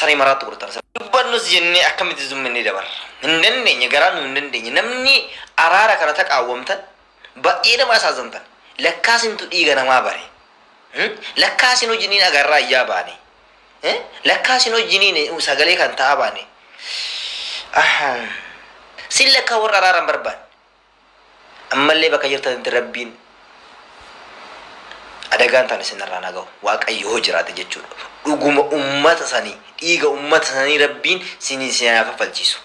saree maraattu godhatan. Dubbannus jennee akkamitti zumminnee dabarra? Hin dandeenye, garaan nu hin dandeenye. Namni araara kana taqaawwamtan baay'ee nama asaazantan. Lakkaasintu dhiiga namaa bare. Lakkaasin hojiniin agarraa iyyaa baane. Lakkaasin hojiniin sagalee kan ta'aa baane. Sin lakkaa warra araara hin barbaanne. Ammallee bakka jirtanitti Rabbiin adagaan tana isinirraan haa gahu. Waaqayyo hoo jiraate jechuudha. Dhuguma ummata sanii, dhiiga ummata sanii Rabbiin sin isin haa kaffalchiisu.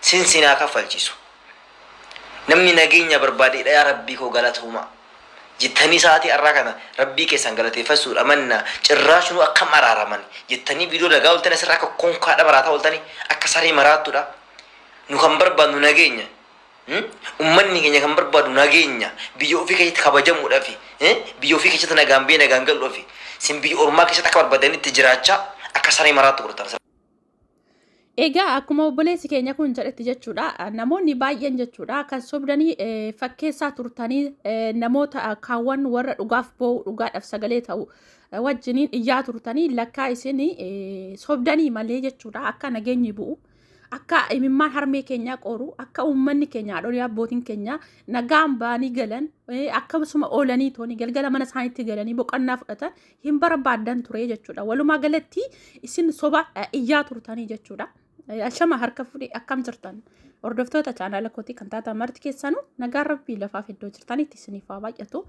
Sin sin haa kaffalchiisu. Namni nageenya barbaadeedha, yaa Rabbii koo galatoomaa jettanii sa'aatii har'aa kana Rabbii keessan galateeffachuudha manna cirraashinuu akkam araaraman jettanii viidiyoo lagaa ooltanii asirra akka konkaadha maraataa ooltanii akka saree maraattuudha. Nu kan barbaadnu nageenya. Ummanni keenya kan barbaadu nageenya, biyya ofii keessatti kabajamuudhafi, biyya ofii keessatti nagaan ba'ee nagaan galuudhafi. Isin biyya ormaa keessatti akka barbaadanitti jiraachaa akka saree maraattu godhatan. Egaa akkuma obboleessi keenya kun jedhetti jechuudha, namoonni baay'een jechuudha kan sobdanii fakkeessaa turtanii namoota kaawwan warra dhugaaf boo'u, dhugaadhaaf sagalee ta'u wajjiniin iyyaa turtanii, lakkaa isin sobdanii malee jechuudha akka nageenyi bu'u, akka imimmaan harmee keenyaa qooru, akka uummanni keenya, haadholii abbootiin keenya nagaan ba'anii galan, akkasuma oolanii tooni galgala mana isaaniitti galanii boqonnaa fudhatan hin barbaaddan ture jechuudha. Walumaa galatti isin soba iyyaa turtanii jechuudha. Ashama, harka fuudhee, akkam jirtan? Hordoftoota chaanaala kootii kan taatan marti keessanuu nagaan Rabbii lafaaf iddoo jirtanitti isiniif haa baay'atu.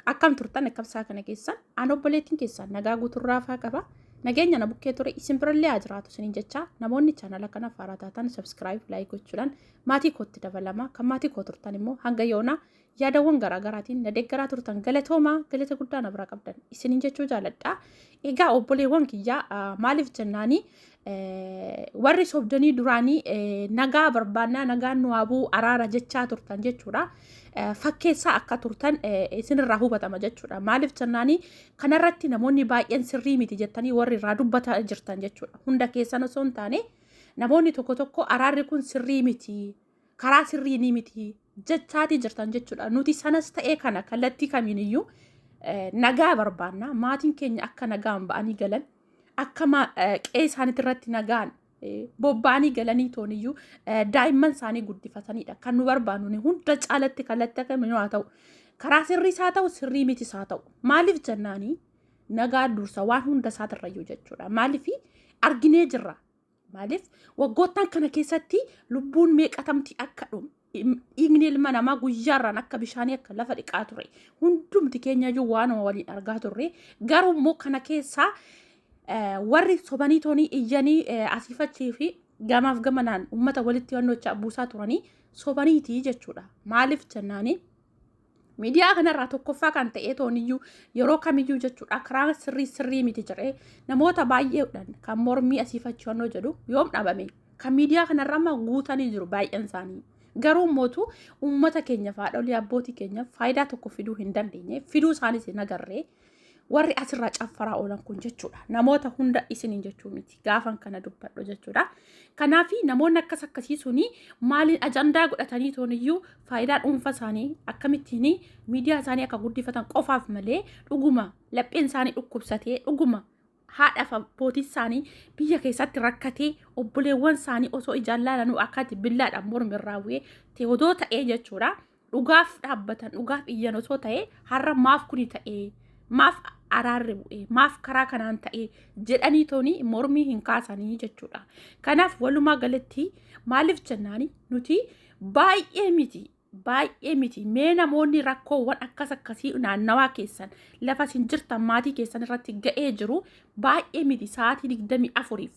Akkam turtan? Akkam isaa kana keessan? An obboleettiin keessan nagaa guuturraa qaba. Nageenya na bukkee ture isin birallee haa jiraatu isiniin jecha, namoonni chaanala kana faaraa taatan subscribe, like gochuudhaan maatii kootti dabalama. Kan maatii koo turtan immoo hanga yoonaa yaadawwan garaagaraatiin na deeggaraa turtan, galatoomaa, galata guddaa na bira qabdan isiniin jechuu jaaladha. Egaa obboleewwan kiyyaa, maaliif jennaanii warri sobdanii duraanii nagaa barbaannaa, nagaan nu haa bu'u, araara jechaa turtan jechuudha. Fakkeessaa akka turtan isinirraa hubatama jechuudha. Maaliif jennaanii kanarratti namoonni baay'een sirrii miti jettanii warri irraa dubbataa jirtan jechuudha. Hunda keessan osoo hin taane namoonni tokko tokko araarri kun sirrii miti, karaa sirrii ni miti jechaatii jirtan jechuudha. Nuti sanas ta'ee kana kallattii kamiiniyyuu nagaa barbaanna. Maatiin keenya akka nagaan ba'anii galan, akka qe'ee isaaniitti irratti nagaan bobba'anii galanii tooniyyuu daa'imman isaanii guddifatanidha. Kan nu barbaannu hunda caalatti kallattii kamiinuu haa ta'u, karaa sirriis haa ta'u, sirrii mitis haa ta'u. Maaliif jennaanii nagaa dursa waan hunda isaatirrayyuu jechuudha. Maaliif arginee jirra. Maaliif waggoottan kana keessatti lubbuun meeqatamti akka dhume, dhiigni ilma namaa guyyaarraan akka bishaanii akka lafa dhiqaa ture hundumti keenya iyyuu waanuma waliin argaa turre. Garuu immoo kana keessaa warri sobanii toonii iyyanii asiifachii fi gamaaf gamanaan uummata walitti hannochaa buusaa turanii sobaniitii jechuudha. Maaliif jennaanii miidiyaa kanarraa tokkoffaa kan ta'e tooniyyuu yeroo kamiyyuu jechuudha karaa sirrii sirrii miti jedhee namoota baay'eedhaan kan mormii asiifachii hannoo jedhu yoom dhabame? Kan miidiyaa kanarra amma guutanii jiru baay'een isaanii. Garuu mootu uummata keenya, haadholii abbootii keenya faayidaa tokko fiduu hin dandeenye, fiduu isaanis hin agarree warri asirraa caffaraa oolan kun jechuudha. Namoota hunda isiniin jechuu miti gaafan kana dubbadhu jechuudha. Kanaaf namoonni akkas akkasii suni maaliin ajandaa godhatanii tooniyyuu faayidaa dhuunfaa isaanii akkamittiin miidiyaa isaanii akka guddifatan qofaaf malee, dhuguma lapheen isaanii dhukkubsatee, dhuguma haadhaaf abbootii isaanii biyya keessatti rakkatee, obboleewwan isaanii osoo ijaan laalanuu akkatti billaadhaan mormi irraa bu'ee odoo ta'ee jechuudha. Dhugaaf dhaabbatan, dhugaaf iyyan osoo ta'ee, har'a maaf kuni ta'ee, maaf araarri bu'ee, maaf karaa kanaan ta'ee jedhanii tooni mormii hin kaasanii jechuudha. Kanaaf walumaa galatti maaliif jennaani nuti baay'ee miti, baay'ee miti, mee namoonni rakkoowwan akkas akkasii naannawaa keessan, lafa isin jirtan, maatii keessan irratti ga'ee jiru, baay'ee miti sa'aatii 24f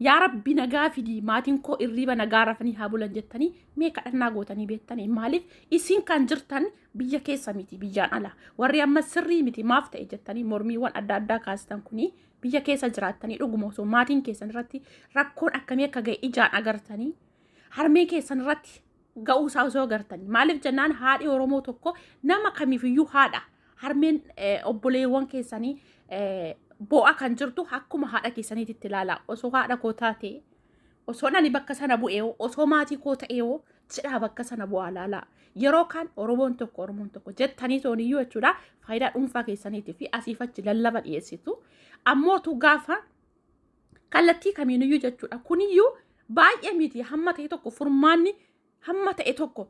"Yaa Rabbi, nagaa fidii, maatiin koo irriiba nagaa rafanii haa bulan" jettanii mee kadhannaa gootanii beektanii? Maaliif isin kan jirtan biyya keessa miti, biyyaan ala. Warri amma sirrii miti, maaf ta'e jettanii mormiiwwan adda addaa kaastan kuni biyya keessa jiraattanii dhuguma osoo maatiin keessan irratti rakkoon akkamii akka ga'e ijaan agartanii, harmee keessan irratti ga'uusaa osoo agartanii, maaliif jennaan haadhi Oromoo tokko nama kamiifiyyuu haadha. Harmeen obboleewwan keessanii boo'aa kan jirtu akkuma haadha keessaniitti ilaala. Osoo haadha koo taate, osoo ani bakka sana bu'ee, osoo maatii koo ta'ee jedhaa bakka sana bu'aa ilaala. Yeroo kaan Oromoon tokko, Oromoon tokko jettanii tooniyyuu jechuudha faayidaa dhuunfaa keessaniitii fi asiif achi lallaba dhiyeessitu. Ammootu gaafa Kallattii kamiiniyyuu jechuudha. Kuniyyuu baay'ee miti hamma ta'e tokko furmaanni hamma ta'e tokko.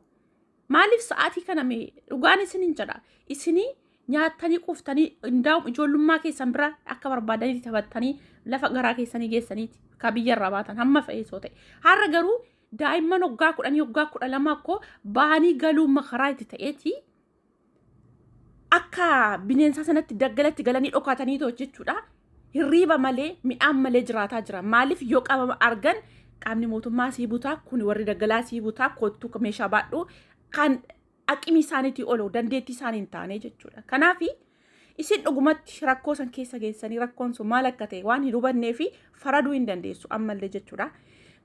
Maaliif sa'aatii kana mee dhugaan isiniin jedha. Isinii nyaattanii quuftanii indaa'um ijoollummaa keessan bira akka barbaadanitti taphattanii lafa garaa keessanii geessaniiti ka biyyarraa baatan hamma fe'ee soo ta'e. Har'a garuu daa'imman waggaa 10 waggaa 12 akkoo bahanii galuu makaraa itti ta'eeti akka bineensaa sanatti daggalatti galanii dhokatanii jechuudha. Hirriiba malee midhaan malee jiraataa jira. Maaliif yoo qabama argan qaamni mootummaa sii butaa, kun warri daggalaa sii butaa, kottuu meeshaa baadhu kan aqimii isaaniitii ol dandeettii isaanii hin taane jechuudha. Kanaaf isin dhugumatti rakkoo san keessa geessanii rakkoon sun maal akka ta'e waan hin hubannee fi faraduu hin dandeessu ammallee jechuudha.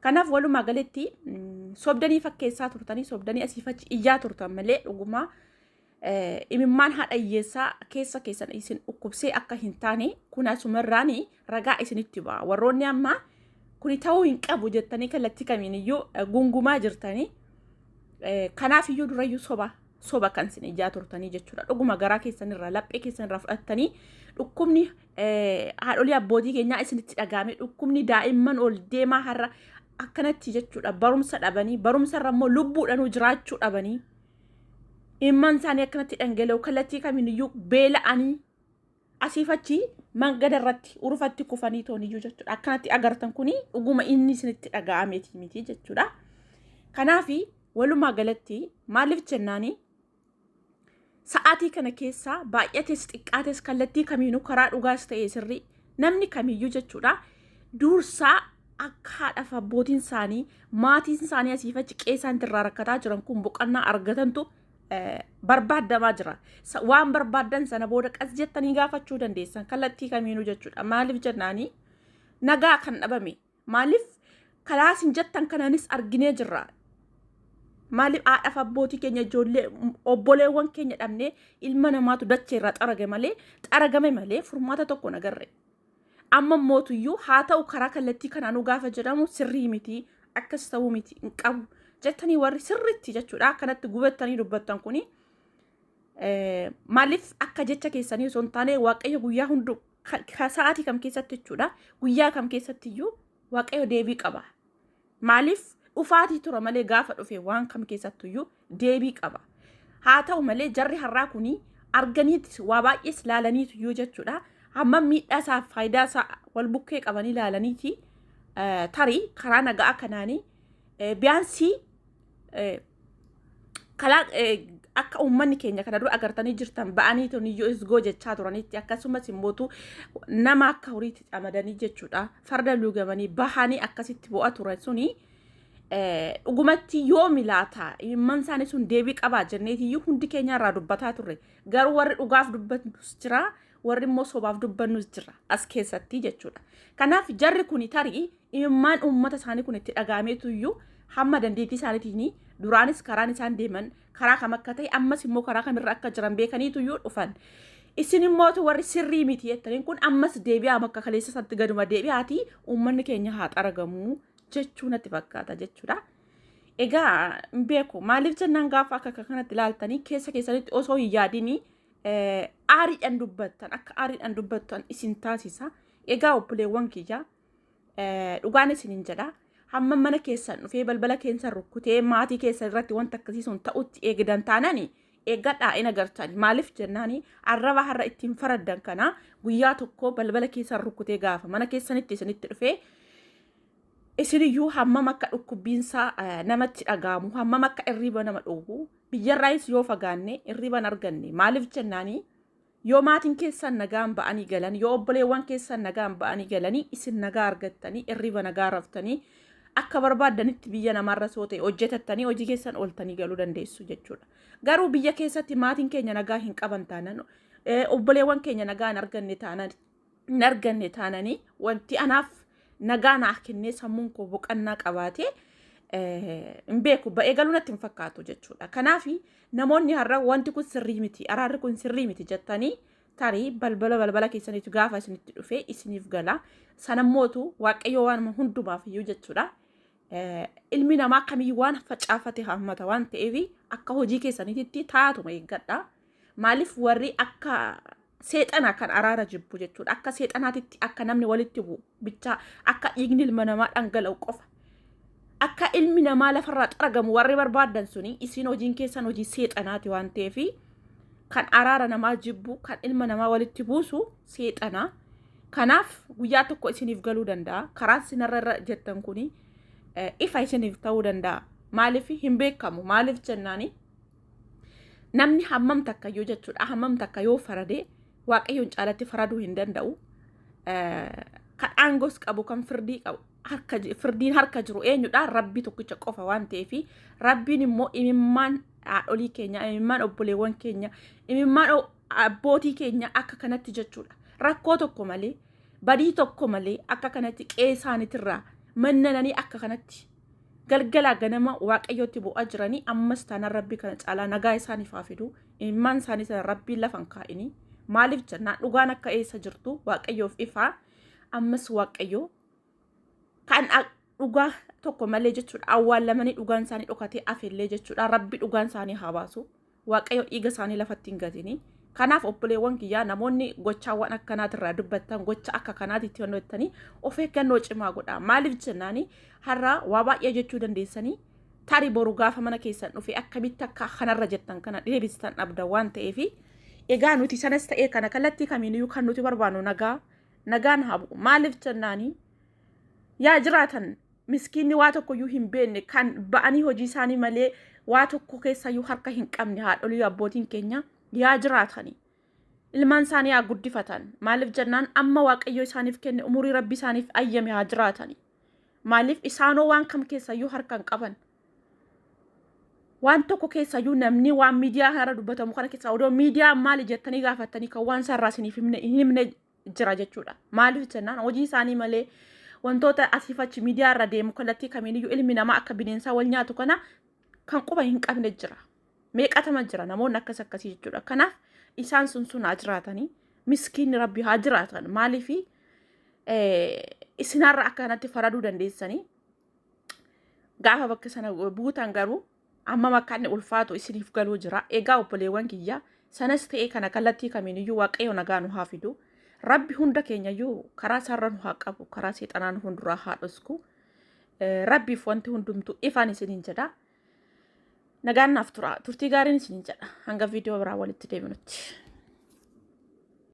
Kanaaf walumaa galatti sobdanii fakkeessaa turtanii sobdanii asiif achi iyyaa turtan malee dhugumaa imimmaan haadha hiyyeessaa keessa keessan isin dhukkubsee akka hin taane kun asumarraan ragaa isinitti ba'a. Warroonni amma kuni ta'uu hin qabu jettanii kallattii kamiiniyyuu gungumaa jirtanii kanaaf iyyuu durayyuu soba soba kan isin ijaa turtanii jechuudha. Dhuguma garaa keessanirraa laphee keessanirraa fudhattanii dhukkubni haadholii abbootii keenyaa isinitti dhagahame, dhukkubni daa'imman ol deemaa har'a akkanatti jechuudha barumsa dhabanii barumsarra immoo lubbuudhanuu jiraachuu dhabanii imman isaanii akkanatti dhangala'u kallattii kamiiniyyuu beela'anii asiif achi mangada irratti urufatti kufanii tooniyyuu jechuudha. Akkanatti agartan kuni dhuguma inni isinitti dhaga'ameeti miti jechuudha. Kanaafi walumaa galatti maaliif jennaani sa'aatii kana keessa baay'ates xiqqaates kallattii kamiinuu karaa dhugaas ta'e sirrii namni kamiyyuu jechuudha dursaa akka haadhaaf abbootiin isaanii maatiin isaanii asiif achi qeessaan irraa rakkataa jiran kun boqonnaa argatantu barbaadamaa jira. Waan barbaaddan sana booda qas jettanii gaafachuu dandeessan kallattii kamiinuu jechuudha. Maaliif jennaani nagaa kan dhabame maaliif kalaasin jettan kananis arginee jirra. Maaliif haadhaaf abbootii keenya ijoollee obboleewwan keenya dhabnee ilma namaatu dachee irraa xarage malee xaragame malee furmaata tokko nagarre. Amma mootuyyuu haa ta'u karaa kallattii kanaanuu gaafa jedhamu sirrii miti akkas ta'uu miti hin qabu jettanii warri sirriitti jechuudha akkanatti gubattanii dubbattan kuni maaliif akka jecha keessanii osoo hin taane Waaqayyo guyyaa hundu sa'aatii kam keessatti jechuudha guyyaa kam keessattiyyuu Waaqayyo deebii qaba. Maaliif dhufaatii tura malee gaafa dhufe waan kam keessattiyyuu deebii qaba. Haa ta'u malee jarri har'aa kuni arganiitis waa baay'ees laalaniituyyuu jechuudha. Hammam miidhaa isaa faayidaa isaa wal bukkee qabanii laalaniiti tarii karaa nagaa kanaanii biyaansii kalaa akka uummanni keenya kana dura agartanii jirtan ba'anii toniyyuu isgoo jechaa turanitti akkasumas immootu nama akka horiitti xamadanii jechuudha farda luugamanii bahanii akkasitti bu'aa turan suni dhugumatti yoomi laata imimman isaanii sun deebii qabaa jenneetiyyuu hundi keenya irraa dubbataa turre. Garuu warri dhugaaf dubbannus jira warri immoo sobaaf dubbannus jira as keessatti jechuudha. Kanaaf jarri kun tarii imimmaan uummata isaanii kun itti dhaga'ameetuyyuu hamma dandeettii isaaniitiin duraanis karaan isaan deeman karaa kam akka ta'e ammas immoo karaa kamirra akka jiran beekaniituyyuu dhufan. Isin immootu warri sirrii miti jettaniin kun ammas deebi'aa bakka kaleessa isaatti gaduma deebi'aatii uummanni keenya haa xaragamu jechuu natti fakkaata jechuudha. Egaa hin beeku maaliif jennaan gaafa akka kanatti ilaaltanii keessa keessanitti osoo hin yaadini aariidhaan dubbattan akka aariidhaan dubbattan isin taasisa. Egaa obboleewwan kiyya dhugaan isiniin jedha. Hamma mana keessan dhufee balbala keessan rukkutee maatii keessan irratti wanta akkasii sun ta'utti eegdan taanani eeggadhaa in agartani. Maaliif jennaani arraba har'a ittiin faraddan kana guyyaa tokko balbala keessan rukkutee gaafa mana keessanitti isinitti dhufee isiniyyuu hammam akka dhukkubbiinsaa namatti dhaga'amu hammam akka irriba nama dhowwu biyyarraayis yoo fagaanne irriba hin arganne. Maaliif jennaani yoo maatiin keessan nagaan ba'anii galan yoo obboleewwan keessan nagaan ba'anii galanii isin nagaa argattanii irriba nagaa raftanii akka barbaaddanitti biyya namaarra soo ta'e hojjetattanii hojii keessan ooltanii galuu dandeessu jechuudha. Garuu biyya keessatti maatiin keenya nagaa hin qaban taanan obboleewwan keenya nagaa hin arganne taanan hin arganne taananii wanti anaaf nagaa naa kennee sammuun koo boqonnaa qabaatee hin beeku ba'ee galuu natti hin fakkaatu jechuudha. Kanaaf namoonni har'a wanti kun sirrii miti araarri kun sirrii miti jettanii tarii balbala balbala keessaniitu gaafa isinitti dhufee isiniif gala. Sanammootu Waaqayyo waan hundumaaf iyyuu jechuudha. Ilmi namaa kamiyyuu waan facaafate hammata waan ta'eef akka hojii keessaniitti taatuma eeggadha. Maaliif warri akka Seexana kan araara jibbu jechuudha. Akka seexanaatitti akka namni walitti bu'u bichaa, akka dhiigni ilma namaa dhangala'u qofa. Akka ilmi namaa lafarraa xaragamu warri barbaadan suni isin hojiin keessan hojii seexanaati waan ta'eef, kan araara namaa jibbu, kan ilma namaa walitti buusu seexana. Kanaaf guyyaa tokko isiniif galuu danda'a. Karaan sinarra irra jettan kuni ifa isiniif ta'uu danda'a. Maaliif hin beekamu? Maaliif jennaani, namni hammam takka yoo jechuudha, hammam takka yoo faradee, Waaqayyoon caalatti faraduu hin danda'u. Kan aangoos qabu, kan firdii qabu, harka firdiin harka jiru eenyudha? Rabbii tokkicha qofa waan ta'eef, Rabbiin immoo imimmaan haadholii keenya, imimmaan obboleewwan keenya, imimmaan abbootii keenya akka kanatti jechuudha. Rakkoo tokko malee, badii tokko malee akka kanatti qe'ee isaaniitirraa mannananii, akka kanatti galgalaa ganama Waaqayyootti bu'aa jiranii, ammas taanaan Rabbi kana caalaa nagaa isaaniif haa fidu. Imimmaan isaanii sana Rabbiin lafa hin kaa'ini. Maaliif jennaan, dhugaan akka eessa jirtu Waaqayyoof ifaa. Ammas Waaqayyoo kan dhugaa tokko malee jechuudha awwaallamanii dhugaan isaanii dhokatee afellee jechuudha, Rabbi dhugaan isaanii haa baasu. Waaqayyo dhiiga isaanii lafatti hin gatini. Kanaaf obboleewwan kiyyaa, namoonni gochaawwan akkanaatirraa dubbattan, gocha akka kanaatti itti hojjettanii, of eeggannoo cimaa godha. Maaliif jennaani, har'a waa baay'ee jechuu dandeessanii, tarii boru gaafa mana keessan dhufe akkamitti akka kanarra jettan kana deebistan dhabda waan ta'eef. Egaa nuti sanas ta'ee kana kallattii kamiiniyyuu kan nuti barbaannu nagaa, nagaan haa bu'u. Maaliif jennaani, yaa jiraatan miskiinni waa tokkoyyuu hin beekne, kan ba'anii hojii isaanii malee waa tokko keessayyuu harka hin qabne, haadholii abbootiin keenya yaa jiraatani. Ilmaan isaanii haa guddifatan. Maaliif jennaan, amma Waaqayyo isaaniif kenne, umurii Rabbi isaaniif ayyame haa jiraatani. Maaliif isaanoo waan kam keessayyuu harka hin qaban. Waan tokko keessayyuu namni waan miidiyaa kanarra dubbatamu kana keessaa odoo miidiyaa maali jettanii gaafattanii kan waan isaarraa isiniif hin himne jira jechuudha. Maaliif jennaan, hojii isaanii malee wantoota asiif achi miidiyaa irra deemu kallattii kamiiniyyuu ilmi namaa akka bineensaa wal nyaatu kana kan quba hin qabne jira. Meeqatama jira namoonni akkas akkasii jechuudha. Kanaaf isaan sun sun haa jiraatanii, miskiinni Rabbi haa jiraatan. Maaliif isinarra akka kanatti faraduu dandeessanii? Gaafa bakka sana buutan garuu hammam akka inni ulfaatu isiniif galuu jira. Egaa obboleewwan kiyya, sanas ta'ee kana kallattii kamiiniyyuu Waaqayyo nagaa nu haa fidu. Rabbi hunda keenyayyuu karaa isaarra nu haa qabu, karaa seexanaa nu hunduraa haa dhosku. Rabbiif wanti hundumtuu ifaan isiniin jedha. Nagaan naaf tura. Turtii gaariin isiniin jedha. Hanga viidiyoo biraa walitti deebinutti.